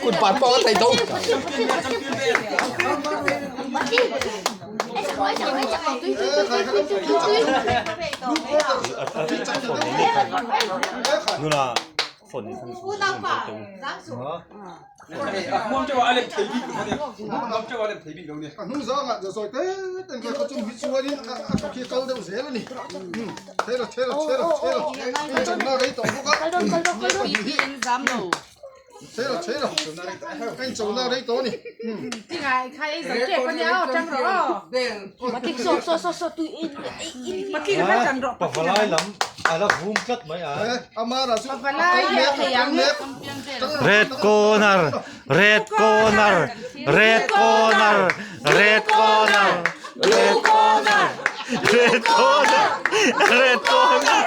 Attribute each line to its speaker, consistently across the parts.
Speaker 1: Kut pat pawh a thei tho.
Speaker 2: Red corner red corner red corner red corner red corner red corner red corner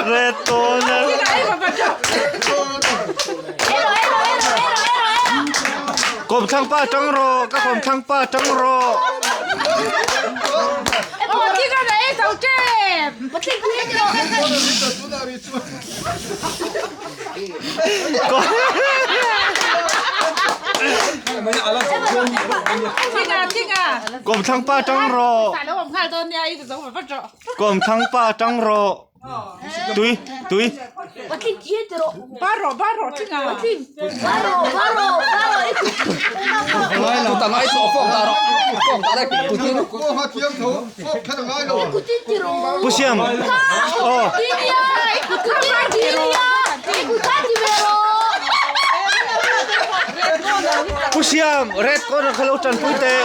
Speaker 2: red corner Kawmthlang pa tang rawh ka kawmthlang pa tang rawh. Kawmthlang pa tang rawh. Kawmthlang pa tang rawh. Tui tui. Pu Siam aw. Pu Siam red corner kha lo tanpui teh.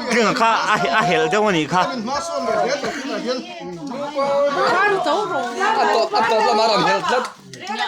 Speaker 2: Tlinga kha a helh deuh a nih kha.
Speaker 1: A tawp lamah a rawn helh tlat.